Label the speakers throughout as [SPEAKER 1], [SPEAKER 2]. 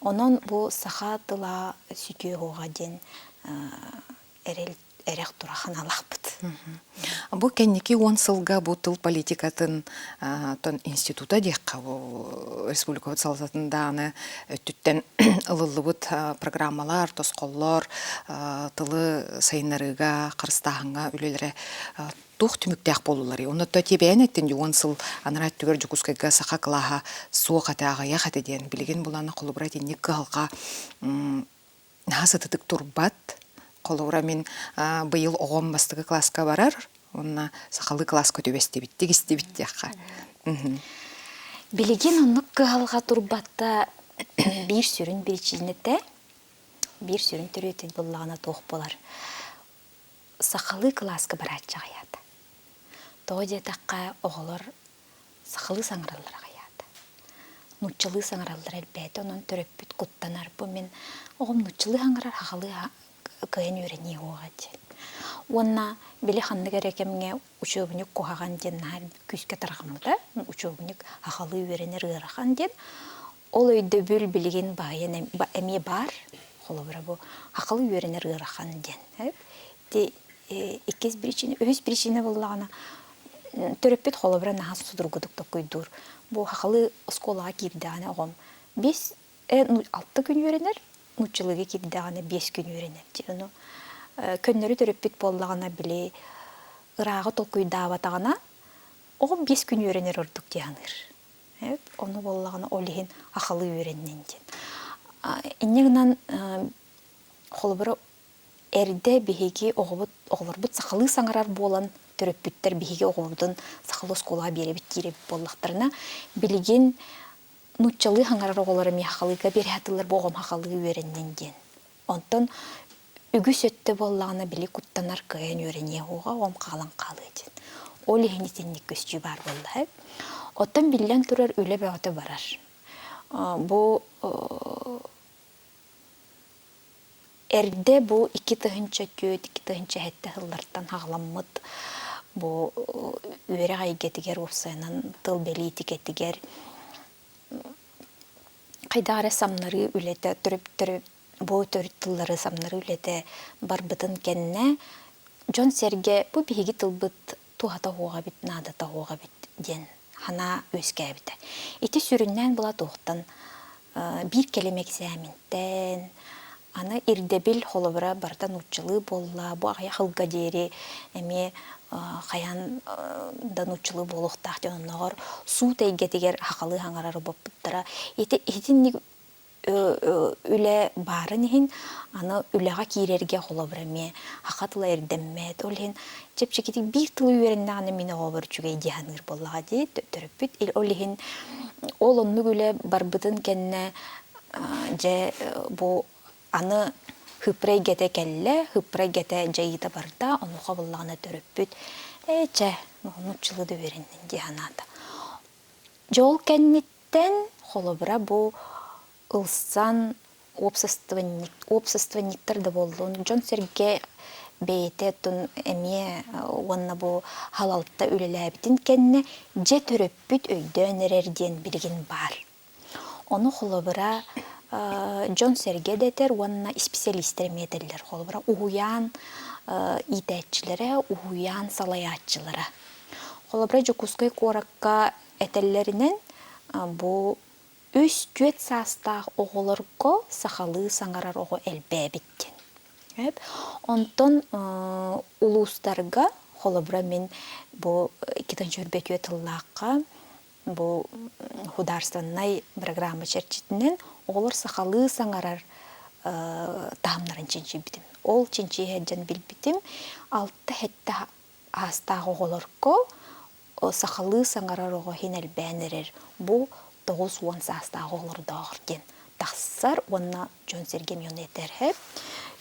[SPEAKER 1] Онон бу саха тыла сүтүө уоҕа диэн эрэл эрэх турах аналаахпыт.
[SPEAKER 2] Бу кэнники уон сылга бу тыл политикатын тон института диэххэ республикабыт салалтатын даҕаны өттүттэн ылыллыбыт программалар, тосхоллор тылы сайыннарыыга, харыстааһыҥҥа үлэлэрэ туох түмүктээх буоллуларый? Онно тиэбэйэн эттин уон сыл анараа өттүгэр Дьокуускайга саха кылааһа суох этэ, аҕыйах этэ диэн. Билигин булана холобура итинник кыһалҕа наһаа сытытык турбат. Холобура мин быйыл оҕом бастакы кылааска барар, уонна сахалыы кылааска түбэстибиттик истибит диэххэ.
[SPEAKER 1] Билигин оннук кыһалҕа турбатта биир сүрүн биричиинэтэ, биир сүрүн төрүөтүн буллаҕына туох буолар? Сахалыы кылааска барааччы аҕыйаата. Тоҕо диэтэххэ, оҕолор сахалыы саҥараллар аҕыйаата. Нууччалыы саҥараллар элбээтэ, онон төрөппүт куттанар. Бу мин оҕом нууччалыы саҥарар, сахалыы кыайан үөрэниэ уоҕа диэн. Уонна били ханнык эрэ кэмҥэ учуобунньук куһаҕан диэн наһаа күүскэ тарҕаммыта. Учуобунньук сахалыы үөрэнэр ыарахан диэн. Ол өйдөбүл билигин баайан эмиэ баар. Холобура бу сахалыы үөрэнэр ыарахан диэн. Ити иккис причина, үһүс причина буоллаҕына төрөппүт холобура наһаа судургутук толкуйдуур. Бу сахалыы оскуолаҕа киирдэҕинэ оҕом биэс алта күн үөрэнэр, нууччалыыга киирдэҕинэ биэс күн үөрэнэр диир. Ону көннөрү төрөппүт буоллаҕына били ырааҕы толкуйдаабатаҕына оҕом биэс күн үөрэнэр ордук дии саныыр. Ону буоллаҕына ол иһин сахалыы үөрэннин диэн. Инньэ гынан холобура Эрдэ биһиги оҕобут, оҕолорбут сахалыы саҥарар буолан, төрөппүттэр биһиги оҕобутун сахалыы оскуолаҕа биэрэбит диир эбит буоллахтарына, билигин нууччалыы саҥарар оҕолор эмиэ сахалыыга биэрэ сатыыллар, бу оҕом сахалыы үөрэннин диэн. Онтон үгүс өттө буоллаҕына били куттанар кыайан үөрэниэ суоҕа, оҕом хаалан хаалыа диэн. Ол иһин итинник көстүү баар буолла. Оттон биллэн турар үлэ бөҕөтө барар. Бу Эрдэ бу 2004, 2007 сыллартан саҕаламмыт бу үөрэх эйгэтигэр уопсайынан тыл бэлиитикэтигэр хайдах эрэ самнарыы үлэтэ бу төрүт тыллары самнарыы үлэтэ барбытын кэннэ дьон-сэргэ бу биһиги тылбыт туһата суох эбит, наадата суох эбит диэн санаа үөскээбитэ. Ити сүрүннээн була туохтан биир кэлим эксээмэнтэн, аны ирдэбил холобура барыта нууччалыы буолла, бу аҕыйах сылга диэри эмиэ хайаан да нууччалыы буолуохтаах диэн оннооҕор суут эйгэтигэр сахалыы саҥарар боппуттара. Ити итинник үлэ баарын иһин, аны үлэҕэ киирэргэ холобура эмиэ саха тыла ирдэммэт. Ол иһин чэпчэкитик биир тылы үөрэннэҕинэ мин оҕобор үчүгэй дии саныыр буоллаҕа дии төрөппүт. Ол иһин ол оннук үлэ барбытын кэннэ дьэ бу аны хыпра эйгэтэ кэллэ, хыпра эйгэтэ дьайыыта барда, онуоха буоллаҕына төрөппүт ээ чэ, нууччалыы да үөрэннин дии санаата. Дьэ ол кэнниттэн, холобура, бу ылсан уопсастыбанньык, уопсастыбанньыктар да буоллун, дьон-сэргэ бэйэтэ оттон эмиэ уонна бу халалта үлэлээбитин кэннэ дьэ төрөппүт өйдөөн эрэр диэн билигин баар. Ону холобура дьон-сэргэ да этэр уонна исписэлиистэр эмиэ этэллэр. Холобура, уһуйаан иитээччилэрэ, уһуйаан салайааччылара. Холобура, Дьокуускай куоракка этэллэринэн, бу үс-түөрт саастаах оҕолорго сахалыы саҥарар оҕо элбээбит диэн. Онтон улуустарга, холобура, мин бу 224 тыллаахха бу художественнай программа чэрчитинэн оҕолор сахалыы саҥарар таһымнарын чинчийбитим. Ол чинчийэ сылдьан билбитим, алта-сэттэ аастаах оҕолорго сахалыы саҥарар оҕо иһин элбээн эрэр бу 90 саастаах оҕолордооҕор диэн тахсар уонна дьон-сэргэ эмиэ ону этэр.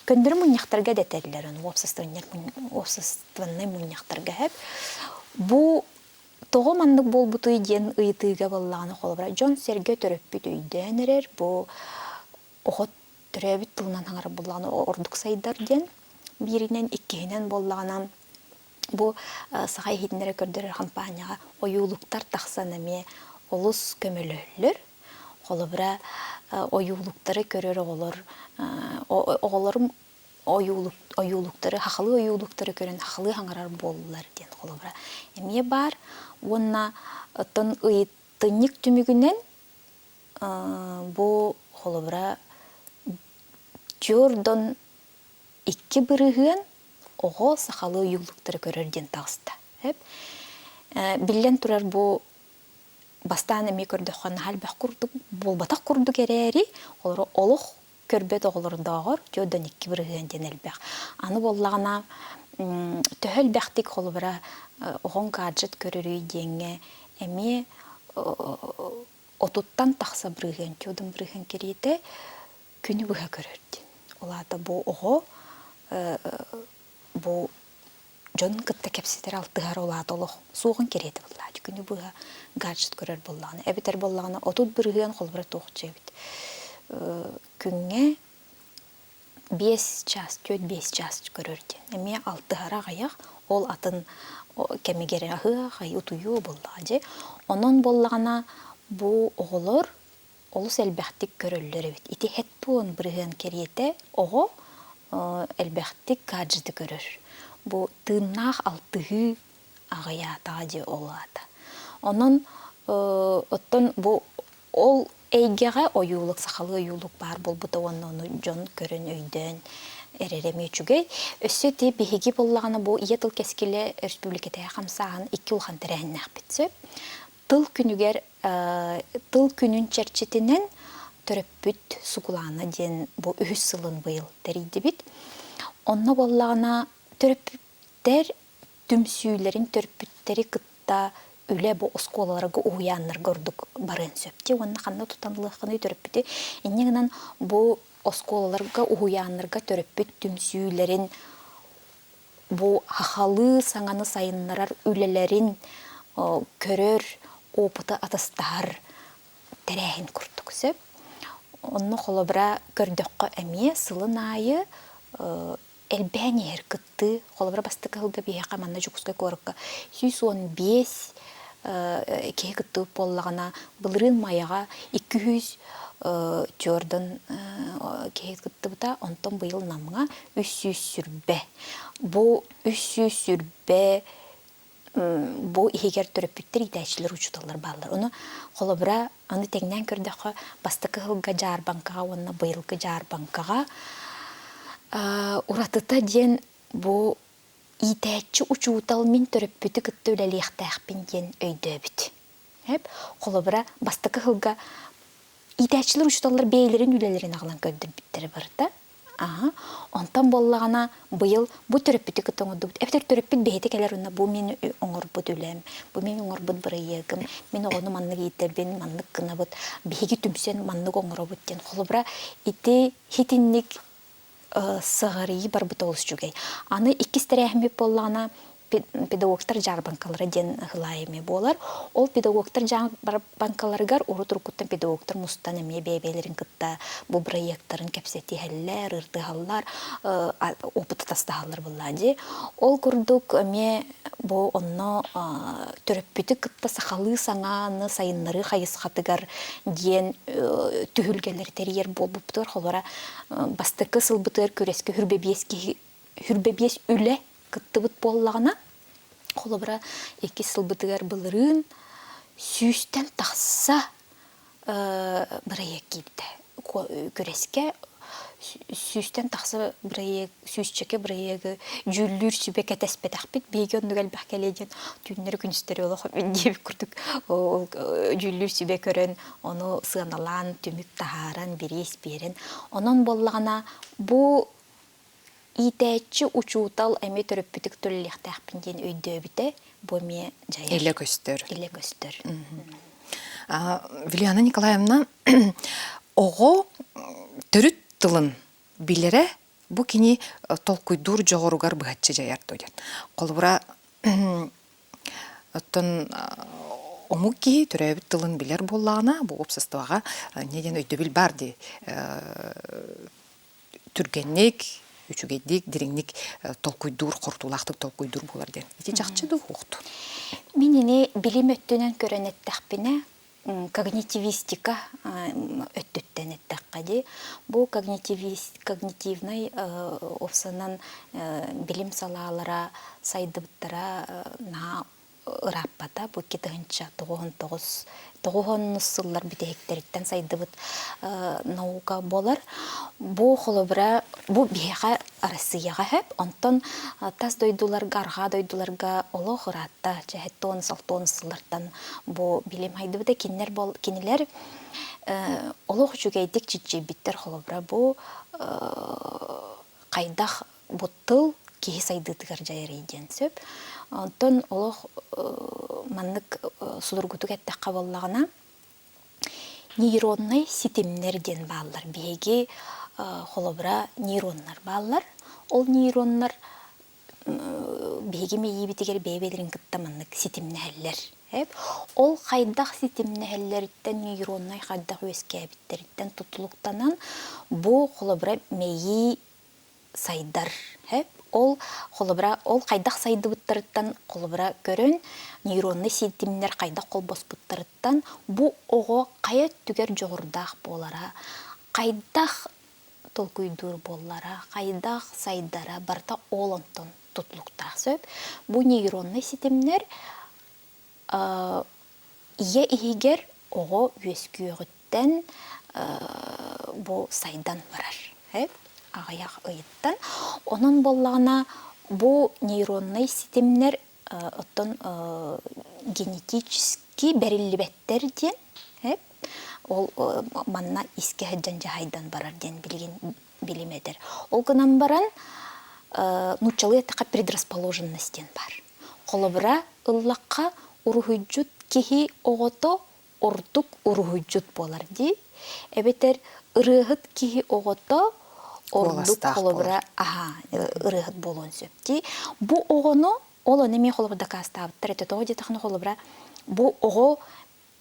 [SPEAKER 1] Көннөрү мунньахтарга да этэллэр, уопсастыбаннай мунньахтарга эһэп. Бу тоҕо маннык буолбутуй диэн ыйытыыга буоллаҕына холобура дьон-сэргэ төрөппүт өйдөөн эрэр бу оҕо төрөөбүт тылынан саҥарар буоллаҕына ордук сайдар диэн бииринэн иккиһинэн буоллаҕына бу саха иһитиннэрэ көрдөрөр хампаанньаҕа ойуулуктар тахсан эмиэ олус көмөлөһөллөр. Холобура, ойуулуктары көрөр оҕолор оҕолорум ойуулук ойуулуктары хахалыы ойуулуктары көрөн хахалыы хаҥарар буоллулар диэн холобура эмиэ баар. Уонна оттон ыйытынньык түмүгүнэн бу холобура түөрдон 2% оҕо сахалыы ойуулуктары көрөр диэн таҕыста. Биллэн турар бу бастаан эмиэ көрдөххө наһаа элбэх курдук буолбатах курдук эрээри, олору олох көрбөт оҕолордооҕор 42% диэн элбэх. Аны буоллаҕына төһө элбэхтик холобура оҕоҥ гаджет көрөрүй диэҥҥэ эмиэ отуттан тахса бырыһыан, чудом бырыһыан кэриэтэ күнү быһа көрөр диэн. Ол аата бу оҕо бу дьонун кытта кэпсэтэр, алтыһар ол аата олох суоҕун кэриэтэ буоллаҕа. Күнү быһа гаджет көрөр буоллаҕына, эбэтэр буоллаҕына 30% холобура туох эбит. Күҥҥэ 5 час, 4-5 час көрөр диэн. Эмиэ алтыһара аҕыйах, ол атын кэмигэр аһыах, утуйуо буоллаҕа дьэ. Онон буоллаҕына бу оҕолор олус элбэхтик көрөллөр эбит. Ити хэт бырыһыан кэриэтэ оҕо элбэхтик гаджеты көрөр. Бу тыыннаах алтыһыы аҕыйаатаҕа дьэ ол аата. Онон оттон бу ол эйгэҕэ ойуулук, сахалыы ойуулук баар буолбута уонна ону дьон көрөн өйдөөн эрэрэ эмиэ үчүгэй. Өссө ити биһиги буоллаҕына бу ийэ тыл кэскилэ өрөспүүбүлүкэтээҕи хамсааһын икки улахан тэрээһиннээхпит сөп. Тыл күнүгэр тыл күнүн чэрчитинэн төрөппүт Сугулаана диэн бу үһүс сылын быйыл тэрийдибит. Онно буоллаҕына төрөппүттэр түмсүүлэрин төрөппүттэри кытта үлэ бу оскуолаларга, уһуйааннарга ордук барыан сөп дии уонна ханна тутан ылыаххыный төрөппүтү. Инньэ гынан бу оскуолаларга, уһуйааннарга төрөппүт түмсүүлэрин бу хахалыы саҥаны сайыннарар үлэлэрин көрөр, опыты атастаһар тэрээһин курдук сөп. Онно холобура көрдөххө эмиэ сылын аайы элбээн иһэр кыттыы. Холобура бастакы сылга биһиэхэ манна Дьокуускай куоракка 115 киһи кыттыбыт буоллаҕына, былырыын Майаҕа 200 чуордан киһи кыттыбыта, онтон быйыл Намҥа 320. Бу 320 бу иһигэр төрөппүттэр, иитээччилэр, учууталлар бааллар. Ону холобура, аны тэҥнээн көрдөххө, бастакы сылга дьаарбаҥкаҕа уонна быйылгы дьаарбаҥкаҕа уратыта диэн бу иитээччи учуутал мин төрөппүтү кытта үлэлиэхтээхпин диэн өйдөөбүт. Холобура, бастакы сылга иитээччилэр учууталлар бэйэлэрин үлэлэрин аҕалан көрдөрбүттэрэ барыта. Аһа, онтон буоллаҕына быйыл бу төрөппүтү кытта оҥордубут. Эбэтэр төрөппүт бэйэтэ кэлэр уонна бу мин оҥорбут үлэм, бу мин оҥорбут бырайыагым, мин оҕону маннык иитэбин, маннык гынабыт, биһиги түмсэн маннык оҥоробут диэн. Холобура, ити хитинник сыҕарыйыы барбыта олус үчүгэй. Аны иккис тэрээһиммит буоллаҕына педагогтар дьаарбаҥкалара диэн ыһылаай эмиэ буолар. Ол педагогтар дьаарбаҥкаларыгар урут-уруккуттан педагогтар мустан эмиэ бэйэ-бэйэлэрин кытта бу бырайыактарын кэпсэтиһэллэр, ырытыһаллар, опыт атастаһаллар буоллаа дии. Ол курдук эмиэ бу онно төрөппүтү кытта сахалыы саҥаны сайыннарыы хайысхатыгар диэн түһүлгэлэри тэрийэр буолбуппутугар холобура бастакы сылбытыгар күрэскэ хүрбэ биэс киһи хүрбэ биэс үлэ кыттыбыт буоллаҕына, холобура, иккис сылбытыгар былырыын сүүстэн тахса бырайыак киирдэ. Күрэскэ сүүстэн тахса бырайыак, сүүсчэкэ бырайыагы дьүүллүүр сүбэ кэтэспэтэхпит. Биһиги оннук элбэх кэлиэ диэн түүннэри-күнүстэри олох диэбит курдук ол дьүүллүүр сүбэ көрөн, ону сыаналаан, түмүк таһааран, бириис биэрэн. Онон буоллаҕына, бу Иитээччи учуутал эмиэ төрөппүтүк төлүөхтээхпин диэн өйдөөбүтэ бу эмиэ дьайар.
[SPEAKER 2] Илэ көстөр.
[SPEAKER 1] Илэ көстөр.
[SPEAKER 2] Вилиана Николаевна оҕо төрүт тылын билэрэ бу кини толкуйдуур дьоҕуругар быһаччы дьайар дуо диэн. Холобура, оттон омук киһи төрөөбүт тылын билэр буоллаҕына, бу уопсастыбаҕа не диэн өйдөбүл баар дии түргэнник, үчүгэйдик, дириҥник толкуйдуур, хорутуулаахтык толкуйдуур буолар диэн. Ити чахчы да уһуохтун?
[SPEAKER 1] Мин ини билим өттүнэн көрөн эттэхпинэ, Когнитивистика өттүттэн эттэххэ дии, бу когнитивнай уопсанан билим салаалара сайдыбыттара наһаа ырааппата. Бу 2099 тоҕуһоннус сыллар бүтэһиктэриттэн сайдыбыт наука буолар. Бу холобура бу биһиэхэ Арассыыйаҕа сөп, онтон тас дойдуларга, арҕаа дойдуларга олох ыраатта, чэһэттон, салтон сыллартан бу билим хайдыбыта кинилэр бол кинилэр олох үчүгэйдик чиччийбиттэр холобура бу хайдах бу тыл киһи сайдыытыгар дьайарый диэн сөп. Онтон олох маннык судургутук эттэххэ буоллаҕына Нейроннай ситимнэр диэн бааллар. Биһиги холобура нейроннар бааллар. Ол нейроннар биһиги мэйиибитигэр бэйэ-бэйэлэрин кытта маннык ситимнэһэллэр. Ол хайдах ситимнэһэллэриттэн нейроннай хайдах үөскээбиттэриттэн тутулуктанан бу холобура мэйии сайдар. Ол холобура ол хайдах сайдыбыттарыттан холобура көрөн нейроннай ситимнэр хайдах холбоспуттарыттан бу оҕо хайа өттүгэр дьоҕурдаах буолара, хайдах толкуйдуур буоллара, хайдах сайдара барыта ол онтон тутулуктаах сөп. Бу нейроннай ситимнэр ийэ иһигэр оҕо үөскүөҕүттэн бу сайдан барар аҕыйах ыйыттан. Онон буоллаҕына бу нейроннай ситимнэр оттон генетически бэриллибэттэр диэн ол манна искэ сылдьан дьаһайдан барар диэн билигин билим этэр. Ол гынан баран нууччалыы эттэххэ предрасположенность диэн баар. Холобура, ыллахха уруһуйдьут киһи оҕото ордук уруһуйдьут буолар дии. Эбэтэр ырыаһыт киһи оҕото ордук холобура аһаа ырыаһыт буолуон сөп дии. Бу оҕону ол ону эмиэ холобур дакаастаабыттар этэ. Тоҕо диэтэххинэ холобура бу оҕо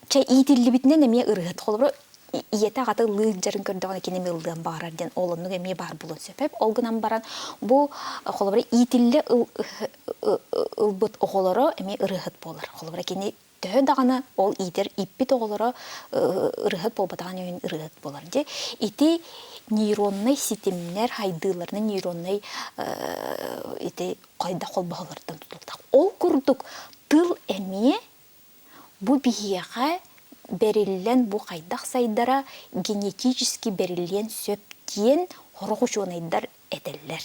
[SPEAKER 1] Чэ, иитиллибитинэн эмиэ ырыаһыт. Холобура, ийэтэ аҕата ыллыы сылдьарын көрдөҕүнэ кини эмиэ ыллыан баҕарар диэн ол оннук эмиэ баар буолуон сөп. Ол гынан баран бу холобура иитиллэ ылбыт оҕолоро эмиэ ырыаһыт буолар. Холобура кини төһө даҕаны ол иитэр ииппит оҕолоро ырыаһыт буолбатаҕын иһин ырыаһыт буолар дии. Ити нейроннай ситимнэр хайдыыларынан нейроннай ити хайдах холбоһолоруттан тутулуктаах. Ол курдук тыл эмиэ Бу биһиэхэ бэриллэн бу хайдах сайдара генетически бэриллиэн сөп диэн сорох учуонайдар этэллэр.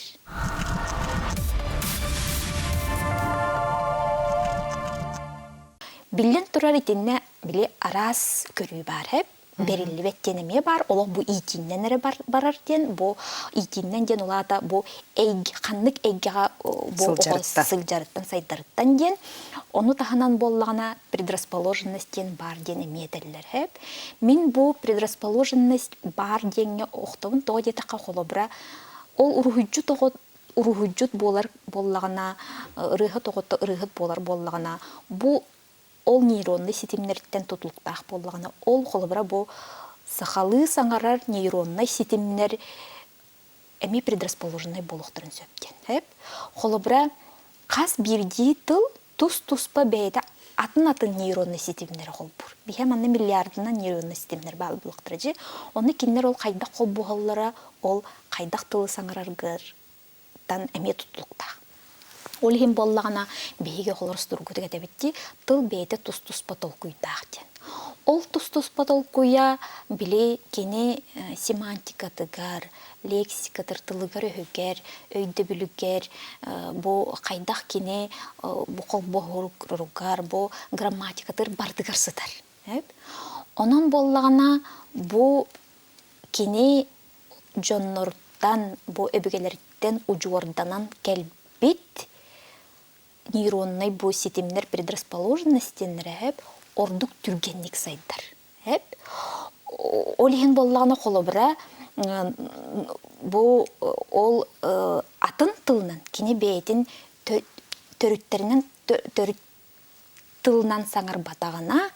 [SPEAKER 1] Биллэн турар итиннэ били араас көрүү баар эп бэриллибэт диэн эмиэ баар олох бу иитииннэн эрэ барар диэн бу иитииннэн диэн улаата бу эйгэ ханнык эйгэҕэ бу оҕо сылдьарыттан сайдарыттан диэн ону таһынан буоллаҕына предрасположенность диэн баар диэн эмиэ этэллэр эп мин бу предрасположенность баар диэҥҥэ охтобун тоҕо диэтэххэ холобура ол уруһуйдьут оҕо уруһуйдьут буолар буоллаҕына ырыаһыт оҕото ырыаһыт буолар буоллаҕына бу ол нейроннай ситимнэриттэн тутулуктаах буоллаҕына, ол холобура бу сахалыы саҥарар нейроннай ситимнэр эмиэ предрасположеннай буолуохтарын сөп диэн. Холобура, хас биирдии тыл тус-туспа бэйэтэ атын-атын нейроннай ситимнэри холбуур. Биһэ манна миллиардынан нейроннай ситимнэр баар буолуохтара дьи. Ону кинилэр ол хайдах холбуһаллара, ол хайдах тылы саҥараргар тан эмиэ тутулуктаах. Ол иһин буоллаҕына, биһиги оҕолор судургутук этэбит дии, тыл бэйэтэ тус-туспа толкуйдаах диэн. Ол тус-туспа толкуйа били кини семантикатыгар, лексикатыгар, тылыгар-өһүгэр, өйдөбүлүгэр, бу хайдах кини бу холбоһуругар, бу грамматикатыгар бардыгар сытар. Онон буоллаҕына, бу кини дьонноруттан, бу өбүгэлэриттэн удьуорданан кэлбит нейроннай бу ситимнэр предрасположенность диэннэрэ ордук түргэнник сайдар. Ол иһин буоллаҕына холобура бу ол атын тылынан кини бэйэтин төрүттэринэн төрүт тылынан саҥарбатаҕына,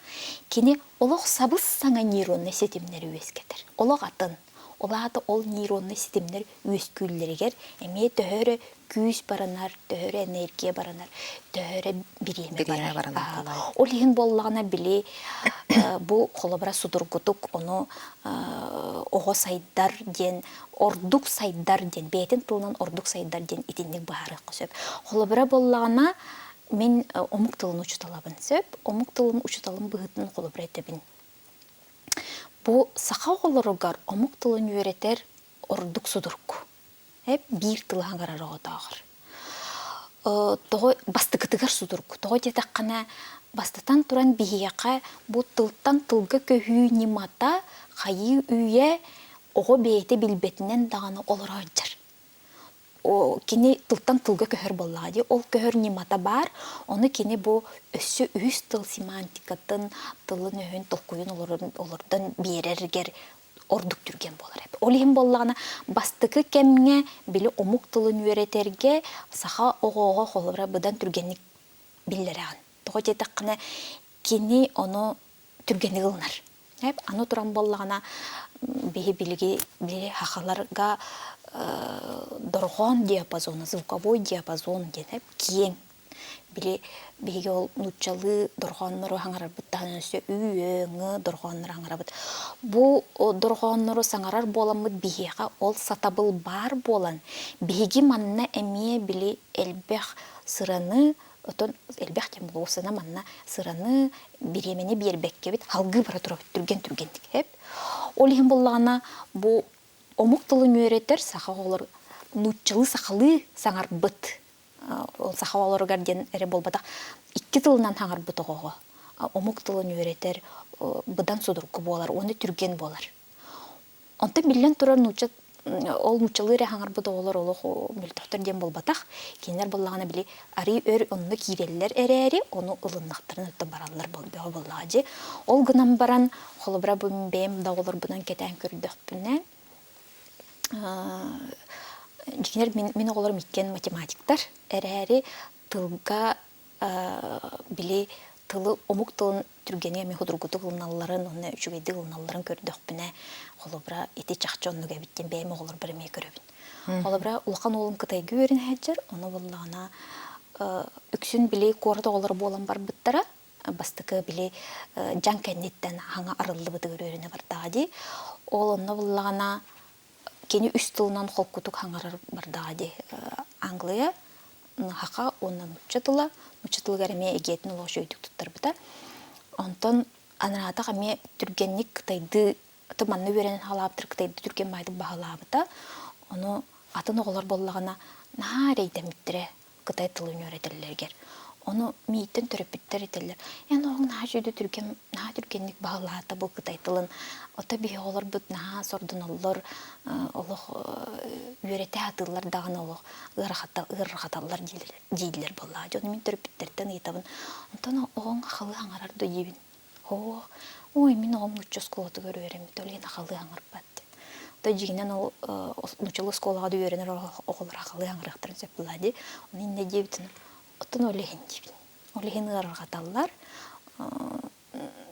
[SPEAKER 1] кини олох сабыс-саҥа нейроннай ситимнэри үөскэтэр. Олох атын. Ол аата ол нейроннай ситимнэр үөскүүллэригэр эмиэ төһө эрэ күүс баранар, төһө эрэ энергия баранар, төһө эрэ бириэмэ барар. Ол иһин буоллаҕына били бу холобура судургутук ону оҕо сайдар диэн ордук сайдар диэн бэйэтин тылынан ордук сайдар диэн итинник быһаарыахха сөп. Холобура буоллаҕына мин омук тылын учууталабын сөп. Омук тылын учууталын быһыытынан холобура этэбин. Бу саха оҕолоругар омук тылын үөрэтэр ордук судургу. Биир тылы хаҥарар оҕотооҕор. Тоҕо бастакытыгар судургу. Тоҕо диэтэххинэ, бастатан туран биһиэхэ бу тылтан тылга көһүү ньымата хайыы үйэ оҕо бэйэтэ билбэтинэн даҕаны олоро сылдьар. Кини тылтан тылга көһөр буоллаҕа дии. Ол көһөр ньымата баар. Ону кини бу өссө үһүс тыл семантикатын, тылын-өһүн, толкуйун олордон биэрэригэр ордук түргэн буолар эбит. Ол иһин буоллаҕына, бастакы кэмҥэ били омук тылын үөрэтэргэ саха оҕоҕо холобура быдан түргэнник биллэрэҕин. Тоҕо диэтэххинэ, кини ону түргэнник ылынар. Аны туран буоллаҕына, биһи билиги били сахаларга дорҕоон диапазона, звуковой диапазон диэн киэҥ. Били биһиги ол нууччалыы дорҕооннору саҥарарбыт таһынан өссө ү, ҥ дорҕооннору саҥарабыт. Бу дорҕооннору саҥарар буоламмыт биһиэхэ ол сатабыл баар буолан, биһиги манна эмиэ били элбэх сыраны, отон элбэх диэн буолуо манна сыраны, бириэмэни биэрбэккэбит салгыы бара турабыт түргэн-түргэнник. Эп. Ол иһин буоллаҕына бу омук тылын үөрэтэр саха оҕолор нууччалыы сахалыы саҥарбыт ол саха оҕолоругар диэн эрэ буолбатах икки тылынан саҥарбыт оҕоҕо омук тылын үөрэтэр быдан судургу буолар уонна түргэн буолар. Онтон биллэн турар нуучча ол нууччалыы эрэ саҥарбыт оҕолор олох мөлтөхтөр диэн буолбатах. Кинилэр буоллаҕына били арый өр онно киирэллэр эрээри ону ылыннахтарына өттө бараллар бөҕө буоллаҕа дии. Ол гынан баран холобура бу бэйэм да оҕолорбунан кэтээн көрдөхпүнэ дьиҥэр мин, мин оҕолорум иккиэн математиктар эрээри тылга били тылы омук тылын түргэни эмиэ судургутук ылыналларын уонна үчүгэйдик ылыналларын көрдөхпүнэ холобура ити чахчы оннук эбит диэн бэйэм оҕолорбор эмиэ көрөбүн. Холобура улахан уолум Кытайга үөрэнэ сылдьар, ону буоллаҕына үксүн били куорат оҕолоро буолан барбыттара бастакы били дьаҥ кэнниттэн хаҥа арыллыбытыгар үөрэнэ бардаҕа дии. Ол онно буллаҕына кини үс тылынан холкутук хаҥарар бардаҕа дии. Англия, саха уонна нуучча тыла. Нуучча тылыгар эмиэ эгиэтин олох үчүгэйдик туттарбыта. Онтон анараатах эмиэ түргэнник кытайдыы манна үөрэнэн хаалаабыттар кытайдыы түргэн баайдык баһылаабыта. Ону атын оҕолор буоллаҕына наһаа эрэйдэммиттэрэ кытай тылын үөрэтэллэригэр. Ону мииттэн төрөппүттэр этэллэр, эн оҕоҥ наһаа үчүгэй түргэн, наһаа түргэнник баһылаата бу кытай тылын. Ото биһи оҕолорбут наһаа сордоноллор, олох үөрэтэ сатыыллар даҕаны олох ыарырҕаталлар дииллэр буоллаҕа. Дьону мин төрөппүттэртэн ыйытабын, онтон оҕоҥ ахалыы аҥарар дуо диибин. Оо, ой, мин оҕом нуучча оскуолатыгар үөрэммит, ол иһин ахалыы аҥарбат диэн. То дьиҥинэн ол нууччалыы оскуолаҕа да үөрэнэр оҕолор ахалыы аҥарыахтарын сөп буолаа дии. Ону иннэ диэбитин, оттон ол иһин диибин. Ол иһин ыарырҕаталлар.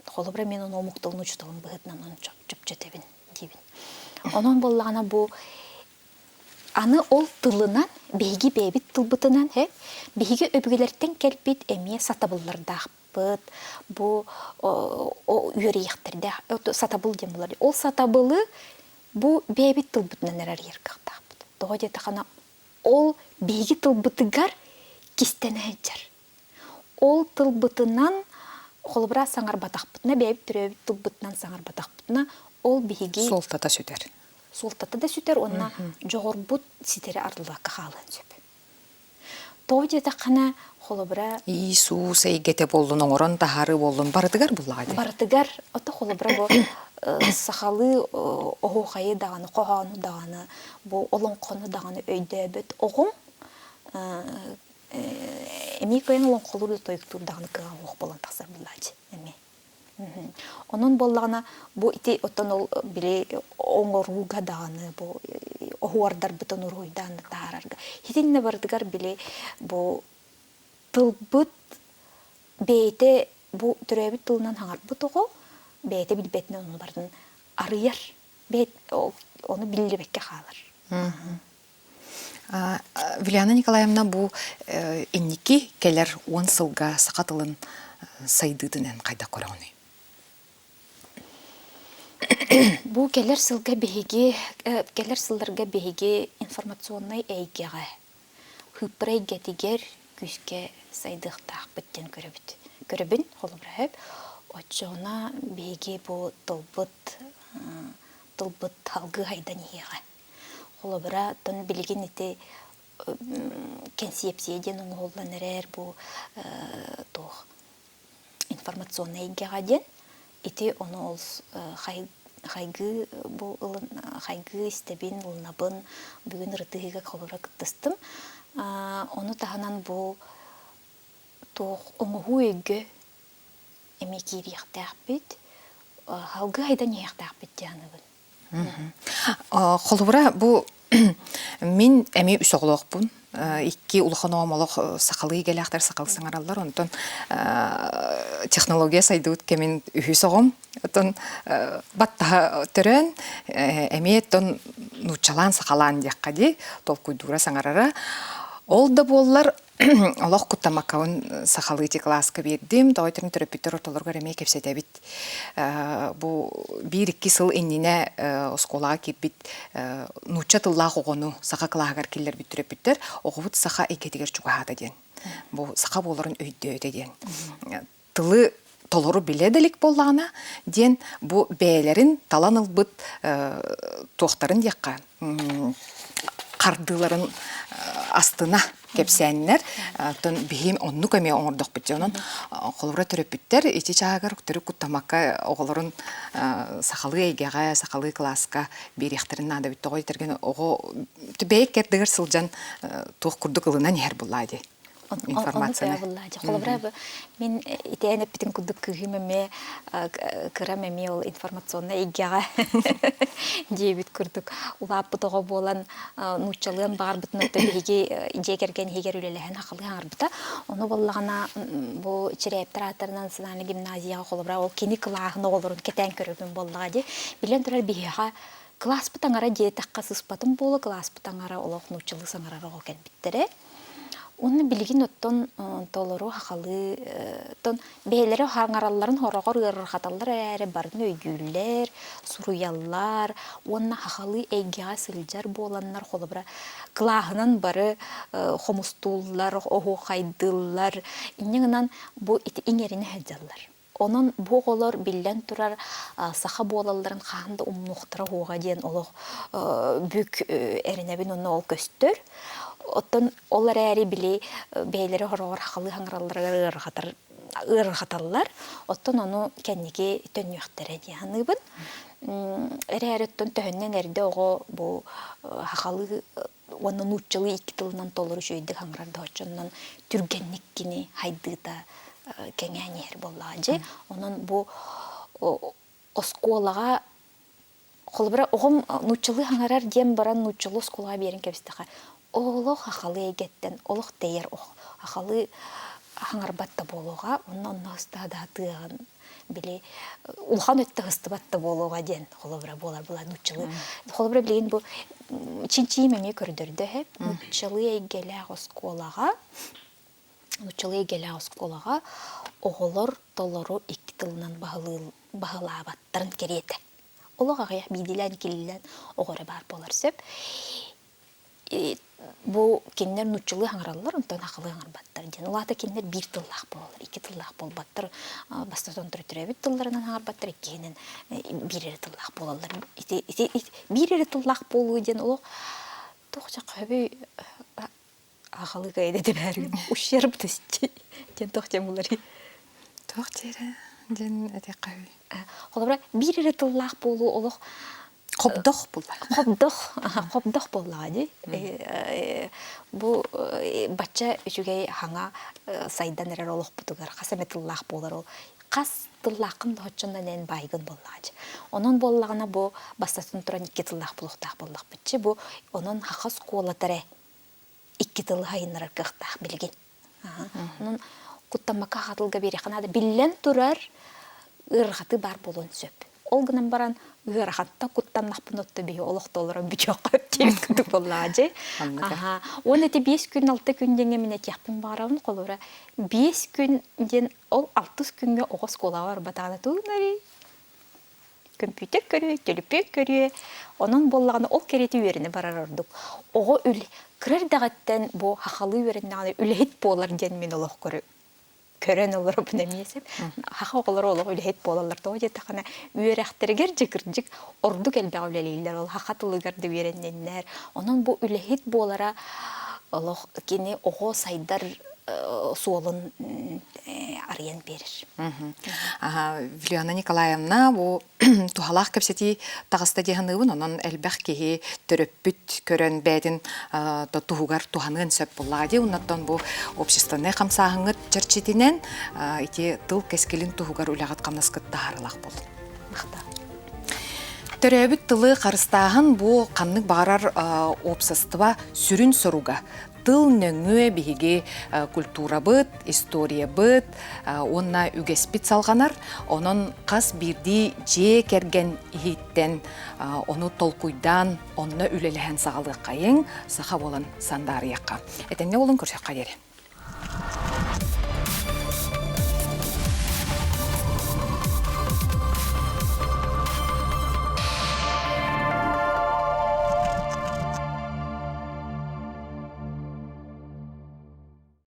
[SPEAKER 1] Холобура, мен ону омук тылын учууталын быһыытынан ону чопчу этэбин диибин. Онон буоллаҕына бу аны ол тылынан биһиги бэйэбит тылбытынан биһиги өбүгэлэртэн кэлбит эмиэ сатабыллардаахпыт бу үөрүйэхтэрдээх сатабыл диэн буолар. Ол сатабылы бу бэйэбит тылбытынан эрэ арыйар кыахтаахпыт. Тоҕо диэтэххинэ ол биһиги тылбытыгар кистэнэ сылдьар. Ол тылбытынан холобура саҥарбатахпытына, бэйэбит төрөөбүт тылбытынан саҥарбатахпытына, ол биһиги
[SPEAKER 2] суолтата сүтэр.
[SPEAKER 1] Суолтата да сүтэр уонна дьоҕурбут ситэри арыллыбакка хаалыан сөп. Тоҕо диэтэххинэ, холобура
[SPEAKER 2] Иисус эйгэтэ буоллун, оҥорон таһаарыы буоллун, барытыгар буллаҕа дии.
[SPEAKER 1] Барытыгар, ото холобура бу сахалыы оһуохайы даҕаны, хоһоону даҕаны, бу олоҥхону даҕаны өйдөөбөт оҕом эмиэ кыайан олоҥхолуур да тойуктуур даҕаны кыаҕа суох буолан тахсар буоллааччы эмиэ. Онон буоллаҕына бу ити оттон ол били оҥорууга даҕаны бу оһуордарбытын уруһуйдаан да таһаарарга итиннэ барытыгар били бу тылбыт бэйэтэ бу төрөөбүт тылынан хаҥарбыт оҕо бэйэтэ билбэтинэн ону барытын арыйар. Ону биллибэккэ хаалар.
[SPEAKER 2] Вилиана Николаевна бу инники кэлэр 10 сылга саха тылын сайдыытын хайдах көрөҕүнүй?
[SPEAKER 1] Бу кэлэр сылга биһиги кэлэр сылларга биһиги информационнай эйгэҕэ хыыппара эйгэтигэр күүскэ сайдыахтаахпыт диэн көрөбүт. Көрөбүн, холобура сөп. Оччоҕуна биһиги бу тылбыт тылбыт салгыы сайдан иһиэҕэ. Холобура, оттон билигин ити кэнсиэпсийэ диэн оҥоһуллан эрэр бу туох информационнай эйгэҕэ диэн ити ону ол хайгыы бу ылын хайгыы истэбин ылынабын бүгүн ырытыһыыга холобура кыттыстым ону таһынан бу туох оҥоһуу өйгө эмиэ киириэхтээхпит салгыы айдан иһиэхтээхпит дии саныыбын
[SPEAKER 2] Холобура, бу мин эмиэ үс оҕолоохпун. Икки улахан оҕом олох сахалыы идэлээхтэр, сахалыы саҥараллар. Онтон технология сайдыбыт кэмин үһүс оҕом. Оттон баттаһа төрөөн, эмиэ оттон нууччалаан сахалаан диэххэ дии, толкуйдуура саҥарара. Ол да буоллар олох куттамаккабын сахалыы ити кылааска биэрдим. Тоҕо этэрин төрөппүттэр ортолоругар эмиэ кэпсэтэбит. Бу биир-икки сыл иннинэ оскуолаҕа киирбит нуучча тыллаах оҕону саха кылааһыгар киллэрбит төрөппүттэр оҕобут саха эйгэтигэр чугаһаата диэн. Бу саха буоларын өйдөөтө диэн. Тылы толору билэ да илик буоллаҕына диэн бу бэйэлэрин талан ылбыт туохтарын диэххэ хардыыларын астына кэпсээннэр оттон биһиим оннук эмиэ оҥордохпут дьэ онон холобура төрөппүттэр ити чааһыгар төрүт куттамакка оҕолорун сахалыы эйгэҕэ сахалыы кылааска биэриэхтэрин наада эбит тоҕо диэтэргин оҕо бэйэ икки сылдьан туох курдук ылынан иһэр буллаа дии информацияны.
[SPEAKER 1] Холобура, мин итээн эппитин курдук кыыһым эмиэ кырам эмиэ ол информационнай эйгэҕэ диэбит курдук улааппыт оҕо буолан нууччалыан баҕарбытын оттон биһиги дьиэ кэргэн иһигэр үлэлэһэн хахалыы хаҥарбыта. Ону буоллаҕына бу Чирээптэр ааттарынан национальнай гимназияҕа холобура ол кини кылааһын оҕолорун кэтээн көрөрбүн буоллаҕа дии. Биллэн турар биһиэхэ кылааспыт аҥара диэтэххэ сыспатым буолуо, кылааспыт аҥара олох нууччалыы саҥарар оҕо кэлбиттэрэ. Уонна билигин оттон толору сахалыы оттон бэйэлэрэ хаҥаралларын сороҕор ыарырҕаталлар эрээри барытын өйдүүллэр, суруйаллар уонна сахалыы эйгэҕэ сылдьар буоланнар холобура кылааһынан бары хомустууллар, оһуохайдыыллар. Инньэ гынан бу ити иҥэринэ сылдьаллар. Онон бу оҕолор биллэн турар саха буолалларын хаһан да умнуохтара суоҕа диэн олох бүк эрэнэбин уонна ол көстөр. Оттон ол эрээри били бэйэлэрэ хороҕор сахалыы хаҥыралларыгар ыарырҕатар ыарырҕаталлар. Оттон ону кэнники төннүөхтэрэ дии саныыбын. Эрээри оттон төһөннөн эрдэ оҕо бу сахалыы уонна нууччалыы икки тылынан толору үчүгэйдик хаҥырар да оччоннон түргэнник кини хайдыыта кэҥээн иһэр буоллаҕа дьэ онон бу оскуолаҕа холобура оҕом нууччалыы хаҥарар диэн баран нууччалыы оскуолаҕа биэрэн кэбистэхэ олох сахалыы эйгэттэн олох тэйэр сахалыы хаҥарбат да буолуоҕа онно онно ыстадаатыаҕын били улахан өттө ыстыбат да буолуоҕа диэн холобура буолар була нууччалыы холобура билигин бу чинчийим эмиэ көрдөрдө эһэ нууччалыы эйгэлээх оскуолаҕа нууччалыы эйгэлээх оскуолаҕа оҕолор толору икки тылынан баһылаабаттарын кэриэтэ олох аҕыйах биирдиилээн иккилиилээн оҕо эрэ баар буолар сөп бу кинилэр нууччалыы хаҥараллар, онтон сахалыы хаҥарбаттар диэн. Ол аата кинилэр биир тыллаах буолаллар, икки тыллаах буолбаттар. Бастатан туран төрөөбүт тылларынан хаҥарбаттар, иккиһинэн биир эрэ тыллаах буолаллар. Ити, ити, биир эрэ тыллаах буолуу диэн олох туох дьэ аҕалыы кайда дебээрин ущерб диэн туох диэн буларый?
[SPEAKER 2] Туох диэрэ диэн этиэххэ
[SPEAKER 1] Холобура, биир эрэ тыллаах буолуу олох
[SPEAKER 2] Хобдох буолла.
[SPEAKER 1] Хобдох, хобдох буоллаҕа дии. Бу бачча үчүгэй хаҥа сайдан эрэр олохпутугар хас эмэ тыллаах буолар ол хас тыллааххын да оччонон эн баайгын буоллаҕа дии. Онон буоллаҕына бу бастатан туран икки тыллаах буолуохтаах буоллахпытчы бу онон саха оскуолата эрэ икки тылы сайыннарар кыахтаах билигин. Онон куттаммакка хатылга биэриэххэ наада. Биллэн турар, ыарырҕатыы баар буолуон сөп. Ол гынан баран ыарахантан куттаннахпын отто биһи олохтолоро бүтүөххэ диэбит курдук буоллаҕа дьэ. Аха. Уон эти 5 күн 6 күн диэҥҥэ мин этиэхпин баҕарабын холобура 5 күн диэн ол алтыс күҥҥэ оҕо оскуолаҕа барбатаҕына тугунарый Көмпүүтэр көрүө, төлөпүөн көрүө, онон буоллаҕына ол кэриэтэ үөрэнэ барар ордук. Оҕо үл кыра эрдэҕиттэн бу сахалыы үөрэннэҕинэ үлэһит буолар диэн мин олох көрө көрөн олоробун эмиэ сөп. Саха оҕолоро олох үлэһит буолаллар. Тоҕо диэтэххинэ үөрэхтэригэр дьэ кырдьык ордук элбэҕи үлэлииллэр. Ол саха тылыгар да үөрэнниннэр. Онон бу үлэһит буолара олох кини оҕо сайдар суолун арыйан биэрэр.
[SPEAKER 2] Вилена Николаевна бу туһалаах кэпсэтии таҕыста дии саныыбын. Онон элбэх киһи төрөппүт көрөн бэйэтин туһугар туһаныан сөп буоллаҕа дии. Оннуттан бу общественнай хамсааһыҥҥыт чэрчитинэн ити тыл кэскилин туһугар үлэҕит-хамнаскыт таһаарылаах буоллун.
[SPEAKER 1] Махтал.
[SPEAKER 2] Төрөөбүт тылы харыстааһын бу ханнык баҕарар уопсастыба сүрүн соруга. Тыл нөҥүө биһиги культурабыт, историябыт уонна үгэспит салҕанар. Онон хас биирдии дьиэ кэргэн иһиттэн ону толкуйдаан, онно үлэлэһэн саҕалыаххайыҥ, саха буолан сандаарыйахха. Этэҥҥэ буолун көрсөххө диэри.